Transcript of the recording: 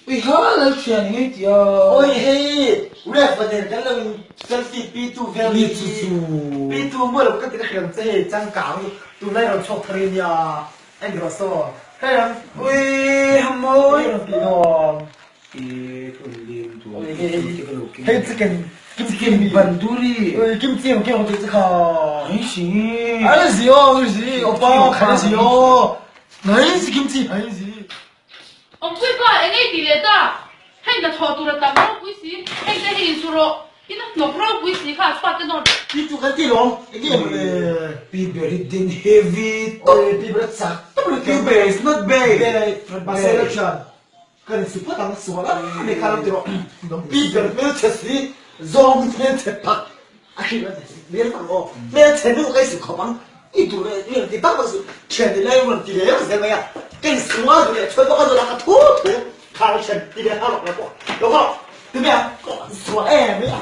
Ui ha lal thian ngei tia. Oi hei ref va nen kan lo in selfie pi tu vel ni chu chu. Pi tu maw lo ka ti ka hriam che hei changkang tunlai rawn chhuak thar i nia en rawh saw hei ram Ui ha mawi. Hei rawn ti dawn. E ka lim tu Oi hei te ka lo kim. Hei chicken kimchi Chicken banduri. Oi kimchi ang keng ti che kha. Ai si. Ai si o ai si opa khai si o. Ai si kimchi ai si. Awmpui pa, eng ei ti leh ta? Hei hnathawh tur a tam ropui si, heng te hi insu rawh, in a hnawk ropui si kha chhuat te nawr. Pi chu kan ti lawm, eng nge maw le? Pi ber hi den heavy tawp. Oi pi ber a chak tawp lutuk. Pi ber is not bad. Be, mahse la thian kan insu phawt ang, sual a ni kha lo ti rawh. Pi ber hmelchhe si, zawng hmelchhe phak. A hrilh a hmel tak aw, hmelchhe nu ka i su khawp ang, i duh leh i rawn ti bak bak suh, thian i lai rawn ti ve vek zel mai a, ka in su a duh leh chhuat bawk a zawh la ka thu thu, kha thian ti ve hau lawk lo pawh, lo khaw ti mai ang, ka sual em mai a.